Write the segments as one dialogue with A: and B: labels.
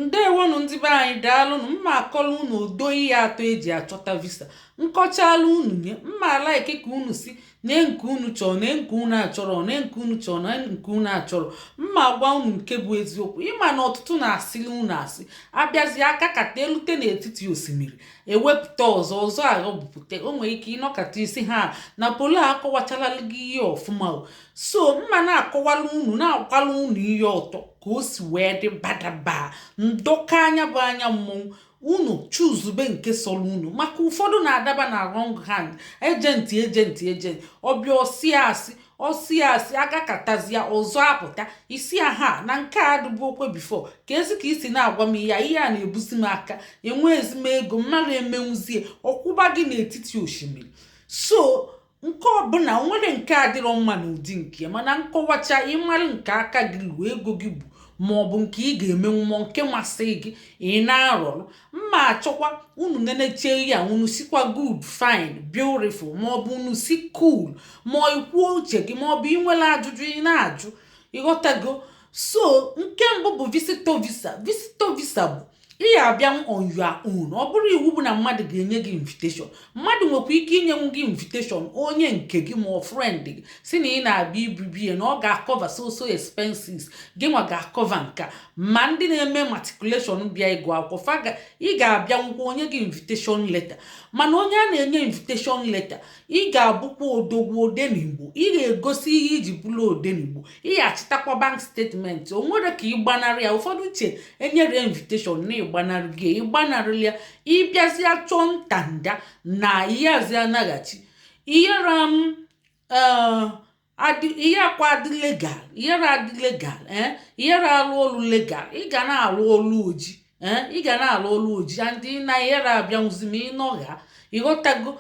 A: Ndewonụ, ndị be anyị, daalụnụ. Mma akọrọ unu odo ihe atọ eji achọta visa. Nkọchala unu nye mma like ka unu si nee nke unu chọrọ, nee nke unu achọrọ, nee nke unu chọrọ, nee nke unu achọrọ. Mma gwa unu nke bụ eziokwu. Ịma na ọtụtụ na-asịrị unu asị, abịazi aka kata elute n'etiti osimiri, ewepụta ọzọ ọzọ aghọgbupụta. O nwere ike ịnọkata isi ha na polo akọwachala gị ihe ọfụma. So mma na-akọwala unu, na-agwala unu ihe ọtọ ka o si wee dị badaba ndọka anya bụ anya mmọnwụ. Unu chuzube nke sọrọ unu, maka ụfọdụ na-adaba na wrong hand. Agent, agent, agent, ọbịa ọsị asị, ọsị asị, agakatazia ọzọ apụta isi aha na nke a adịbụ okwe before ka ezi ka isi na-agwa m ihe ihe a na-ebuzi m aka enwe ezigbo ego mmadụ emenwuzie ọkwụba gị n'etiti osimiri. So nke ọbụla nwere nke adịrọ mma n'ụdị nke, mana nkọwacha ịmara nke aka gị luo ego gị bụ, ma ọ bụ nke ị ga-emenwu, ma nke masị gị ị na-arọrọ. Mma achọkwa unu nenechie ya, unu sikwa good, fine, beautiful, ma ọ bụ unu si cool, ma ikwuo uche gị, ma ọ bụ inwere ajụjụ ị na-ajụ. Ịghọtago? So nke mbụ bụ visitor visa. Visitor visa bụ ị ga-abịa on your own. Ọ bụrụ iwu bụ na mmadụ ga-enye gị invitation. Mmadụ nwekwa ike inyenwu gị invitation, onye nke gị ma ọ friend gị, si na ị na-abịa ibibi ya, na ọ ga-acover so so expenses gị, nwa ga-acover nka. Ma ndị na-eme matriculation bịa ịgụ akwụkwọ faga, ị ga-abịa nwukwa onye gị invitation letter. Mana onye a na-enye invitation letter, ị ga-abụkwa odogwu odenigbo. Ị ga-egosi ihe iji bụrụ odenigbo. Ị ga-achịtakwa bank statement. O nwere ka ị gbanarị ya. Ụfọdụ uche enyere invitation na ịgbanarị gị, ịgbanarị ya, ịbịazịa chọọ ntanda na ihe azi anaghachi ihere m. Ihe akwa adị legal, ihere adị legal, ihere alụ ọlụ legal. Ị ga na-alụ ọlụ oji, ị ga na-alụ ọlụ oji and na ihere abịanwụzi ma ị nọgha. Ịghọtago?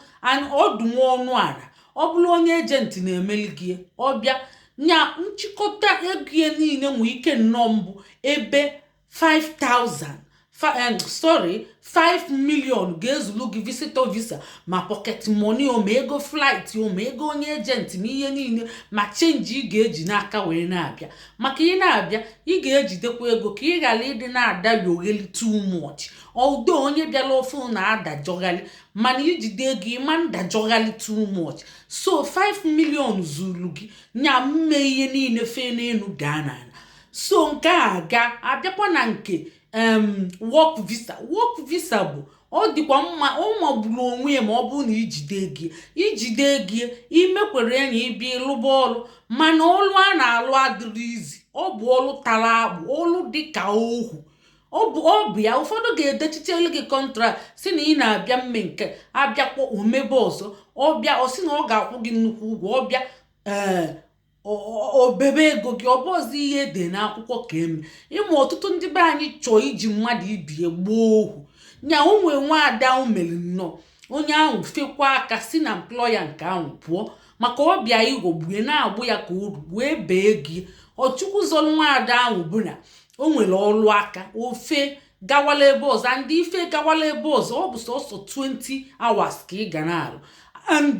A: Ọdụ nwa ọnụ ala, ọ bụrụ onye agent na-emeli gị ọbịa nya nchịkọta ego ya niile, nwee ike nnọọ mbụ ebe 5000, sorry, 5 million ga-ezulu gị visitor visa, ma pocket money o, ma ego flight o, ma ego onye agent, ma ihe niile, ma change ị ga-eji n'aka wee na-abịa. Maka ị na-abịa, ị ga-ejidekwa ego ka ị ghara ịdị na-ada yogheli too much. Although onye bịara ofu na-adajọghali, mana ijide ego ịma ndajọghali too much. So 5 million zuru gị nya mme ihe niile fee n'elu daa n'ala. So nke a ga abịakwa na nke work visa. Work visa bụ ọ dịkwa mma, ọ magburu onwe ya, ma ọ bụrụ na ijide ego, ijide ego imekwere ya na ịbịa ịlụba ọrụ. Mana ọrụ a na-alụ adịrị izi. Ọ bụ ọrụ tara akpụ, ọrụ dịka ohu. Ọ bụ ya ụfọdụ ga-edechichelu gị contract, si na ị na-abịa mme nke abịakwa omebe ọzọ. Ọbịa, ọ sị na ọ ga-akwụ gị nnukwu ụgwọ. Ọbịa, ee, obebe ego gị, ọ bụ ọzọ ihe ede n'akwụkwọ ka eme. Ịma ọtụtụ ndị be anyị chọọ iji mmadụ ibie gboo ohu nya. Onwe nwaada o mere nnọọ, onye ahụ fekwa aka si na employer nke ahụ pụọ, maka ọbịa ịghọgbue na-agbụ ya ka o wee bee gị. Ọchukwu zọrọ nwaada ahụ bụ na o nwere ọrụ aka, ofe gawala ebe ọzọ. Ndị ife gawala ebe ọzọ, ọ bụ sọsọ 20 hours ka ị ga na-alụ. And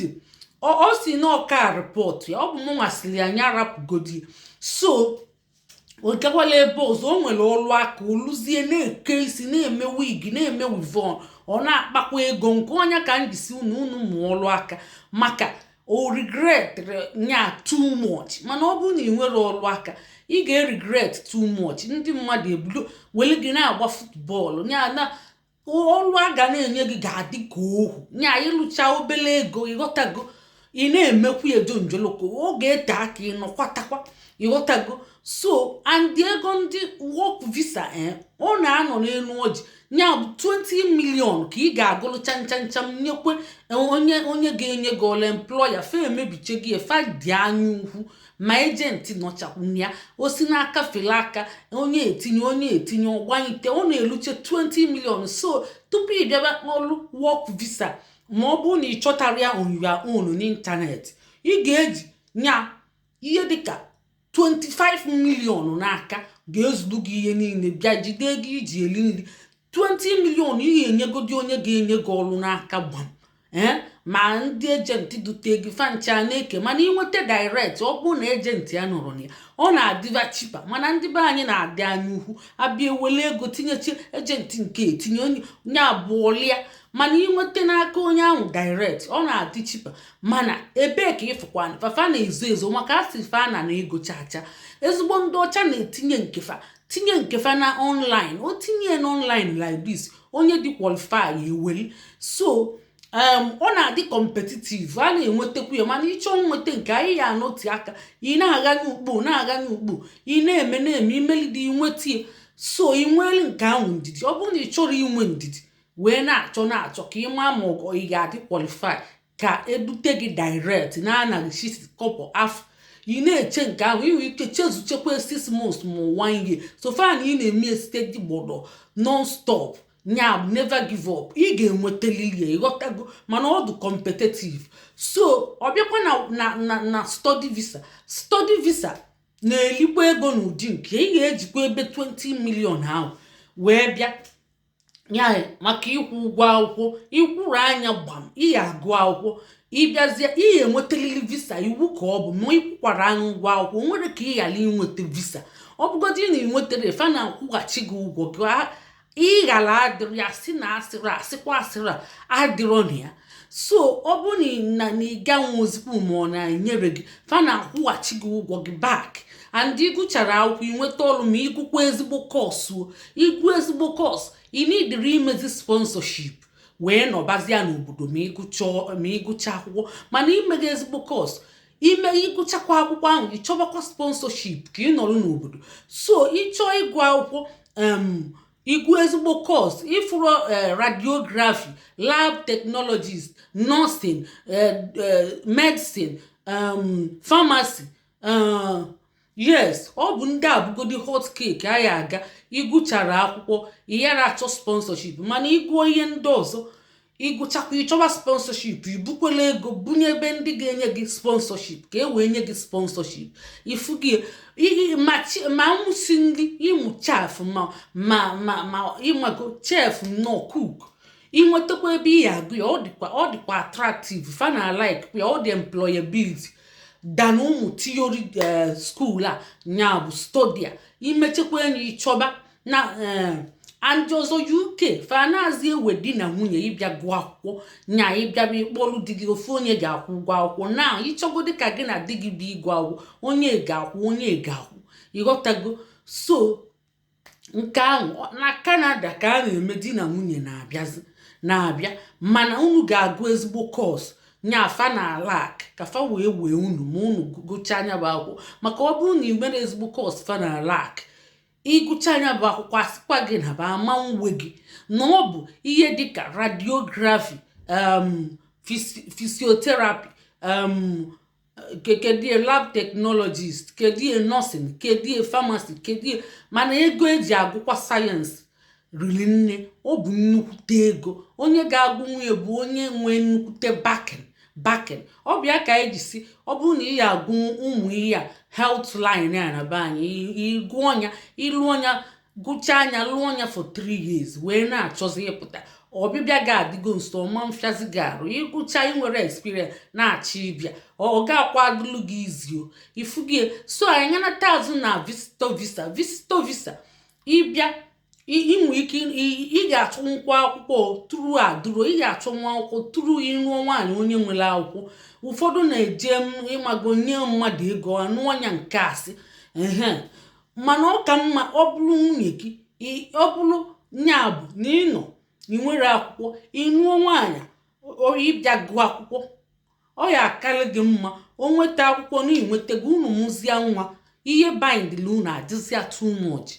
A: ọ si na ọka report ya, ọ bụ mụ nwasịrị anyị arapụgodi. So o gawala ebe ọzọ, o nwere ọrụ aka, oluzie na-eke isi, na-eme wig, na-eme weave-on, ọ na-akpakwa ego nke ọnya. Ka m jisi unu, unu mụọ ọrụ aka, maka o regret nya too much. Mana ọ bụrụ na ị nwere ọrụ aka, ị ga-regret too much. Ndị mmadụ ebido were gị na-agba football nya na ọrụ a ga na-enye gị ga-adị ka ohu nya. Ịlụcha obele ego, ịghọtago, ị na-emekwu ejo njoloko, ọ ga-ete aka ịnọkwatakwa. Ịghọtago? So and ego ndị work visa, ọ na-anọ n'elu ọjị ya bụ 20 million ka ị ga-agụlụ chanchancham nyekwe onye ga-enye gị ọla, employer fe emebiche gị efa dị anya ukwu. Ma agent nọchakwu ya, o si n'aka fele aka, onye etinye, onye etinye, ọgbanyite, ọ na-eluche 20 million. So tupu ị bịaba ọrụ work visa, ma ọ bụrụ na ị chọtara ya on your own n'ịntanetị, ị ga-eji nya ihe dịka 25 million n'aka ga-ezuru gị ihe niile. Bịa jide ego iji eri nri, 20 million ihe enyegodi onye ga-enye gị ọrụ n'aka gbam. Ee. Ma ndị agent dute gị, fancha na-eke. Mana ịnweta direct, ọ bụrụ na agent ya nọrọ na ya, ọ na-adịba cheaper. Mana ndị be anyị na-adị anya ukwu, abịa ewele ego tinyeche agent nke etinye onye abụọ lịa. Mana ịnweta n'aka onye ahụ direct, ọ na-adị cheaper. Mana ebee ka ịfụkwa fafa na-ezo ezo? Maka asị fa na ego chacha. Ezigbo ndị ọcha na-etinye nkefa, tinye nkefa na online. O tinye na online like this, onye dị qualify eweli. So ọ na-adị competitive, a na-enwetakwu ya. Mana ịchọọ nweta nke anyị ya anọti aka, ị na-aghanye ukpo, na-aghanye ukpo, ị na-eme, na-eme, imelide, inweta ya. So ị nweela nke ahụ ndidi. Ọ bụrụ na ị chọrọ inwe ndidi wee na-achọ, na-achọ ka ị maa ma ị ga-adị qualify ka edute gị direct na-anaghị shisi kọpọ afọ, ị na-eche nke ahụ, inwe ike chezuchekwa 6 months ma 1 year. So far na ị na-eme steady, gbọdọ non stop, nya never give up, ị ga-enwetalili ya. Ịghọtago? Mana ọ dị competitive. So ọ bịakwa na study visa. Study visa na-elikwa ego n'ụdị nke ị ga-ejikwa ebe 20 million ahụ wee bịa ya maka ịkwụ ụgwọ akwụkwọ. Ịkwụrụ anya gbam, ị ga-agụ akwụkwọ, ịbịazie, ị ga-enwetalili visa. Iwu ka ọ bụ ma ịkwụkwara anya ụgwọ akwụkwọ nwere ka ị ghara inweta visa. Ọ bụgodị na ị nwetara, ife na-akwụghachi gị ụgwọ gị. Ị ghara adịrị ya sị na asịrị asịkwa, asịrị adịrọ na ya. So ọ bụrụ na ị ganwe ozikwu ma ọ na-enyere gị, fa na-akwụghachi gị ụgwọ gị back. And ịgụchara akwụkwọ, ịnweta ọrụ, ma ịgụkwa ezigbo course, ịgụ ezigbo course, ị nidiri imezi sponsorship wee nọbazia n'obodo ma ịgụcha akwụkwọ. Mana imega ezigbo course, ime ịgụchakwa akwụkwọ ahụ, ịchọbakwa sponsorship ka ị nọrọ n'obodo. So ịchọọ ịgụ akwụkwọ, ịgụ ezigbo course, ịfụrụ radiography, lab technologist, nursing, medicine, pharmacy, yes, ọ bụ ndị abụgodi hot cake anyị aga. Ịgụchara akwụkwọ, ị yara achọ sponsorship. Mana ịgụọ ihe ndị ọzọ, ịgụchakwa, ịchọba sponsorship, ibukwela ego bunye ebe ndị ga-enye gị sponsorship ka e wee nye gị sponsorship. Ifu gị ma nwụsi nri, ịmụ chef, ma ịmago chef nọ, cook, ịnwetakwa ebe ị ya agụ ya, ọ dịkwa attractive, fa na like ya, ọ dị employability than ụmụ theory school a nya bụ study a. Imechekwa enyi, ịchọba na and ọzọ, UK fa na-azị ewe di na nwunye ịbịa gụọ akwụkwọ, nya ịbịaba ịkpọrụ di gị. Ofu onye ga-akwụ ụgwọ akwụkwọ na ịchọgodi ka gị na di gị bụ ịgụ akwụkwọ, onye ga-akwụ, onye ga-akwụ. Ịghọtago? So nke ahụ na Canada ka a na-eme di na nwunye na-abịazi na-abịa. Mana unu ga-agụ ezigbo course, nya fa na alak ka fa wee wee unu ma unu gụchaa anya bụ akwụkwọ. Maka ọ bụrụ na ị nwere ezigbo course, fa na alak ịgụcha anya bụ akwụkwọ, asịkwa gị na ba ama nwe gị na ọ bụ ihe dịka radiography, physiotherapy, kedie lab technologist, kedie nursing, kedie pharmacy, kedie. Mana ego eji agụkwa science riri nne. Ọ bụ nnukwute ego. Onye ga-agụ nwunye bụ onye nwee nnukwute backing. Ọ bịa ka anyị ji si, ọ bụrụ na ị ya agụ ụmụ ihe a, health line a na be anyị, ịgụ ọnya, ịlụ ọnya, gụchaa anya, lụọ ọnya for 3 years wee na-achọzi ịpụta, ọbịbịa ga-adịgo nso. Ọma mfiazi gị arụ ịgụcha, inwere experience na-achọ ịbịa, ọ ga-akwadolu gị izi o ifu gị. So anyị nata azụ na visitor visa. Visitor visa, ịbịa, inwe ike ị ga-achọ nkwa akwụkwọ tụrụ adụro, ị ga-achọ nwa akwụkwọ tụrụ ịrụọ nwaanyị onye nwere akwụkwọ. Ụfọdụ na-eje ịmago nye mmadụ ego anụ ọnya nke asị ehe. Mana ọ ka mma ọ bụrụ nwunye gị, ọ bụrụ nya bụ na ịnọ ị nwere akwụkwọ, ịnụọ nwaanyị ịbịa gụọ akwụkwọ, ọ ya akarị gị mma. O nweta akwụkwọ na ịnwetago, unu mụzia nwa, ihe bindịla unu adịzịa too much,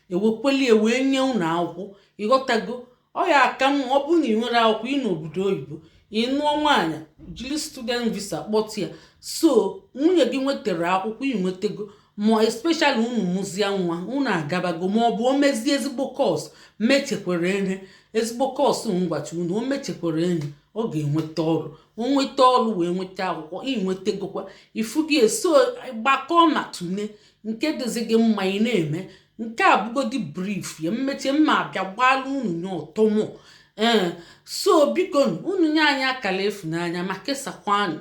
A: ewekwelie wee nye unu akwụkwọ. Ịghọtago? Ọ ya aka mma ọ bụrụ na ị nwere akwụkwọ, ị n'obodo oyibo, ị nụọ nwaanyị, jiri student visa kpọtụ ya. So nwunye gị nwetara akwụkwọ, ị nwetego, ma especially unu mụzia nwa, unu agabago. Ma ọ bụ o mezie ezigbo course, mechekwara enye ezigbo course ngwachi unu, o mechekwara enyi, ọ ga-enweta ọrụ. O nweta ọrụ wee nweta akwụkwọ, ịnwetegokwa ifu gị. Eso gbakọọ ma tụne nke dịzi gị mma ị na-eme. Nke a bụgodi brief ya. Mmeche mma abịa gbalụ unu nye ọtọmụ. Ee, so biko, unu nye anyị akara ịfụnanya ma kesakwanụ,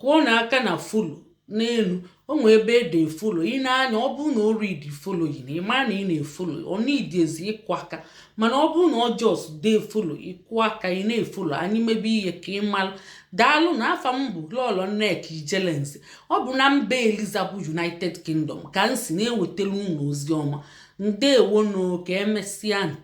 A: kụọ na aka na follow n'elu. O nwee ebe ede follow, ị na-anya, ọ bụrụ na o read following, ị mara na ị na-efollow. Ọ need ezi ịkụ aka, mana ọ bụrụ na ọ just dee follow, ịkụ aka, ị na-efollow anyị mebe ihe ka ị malụ. Daalụ. Na afa m bụ Lọlọ Nneka Ijelenze. Ọ bụ na mba Eliza bụ United Kingdom ka m si na-ewetara unu ozi ọma. Ndewonu, ka emesịa.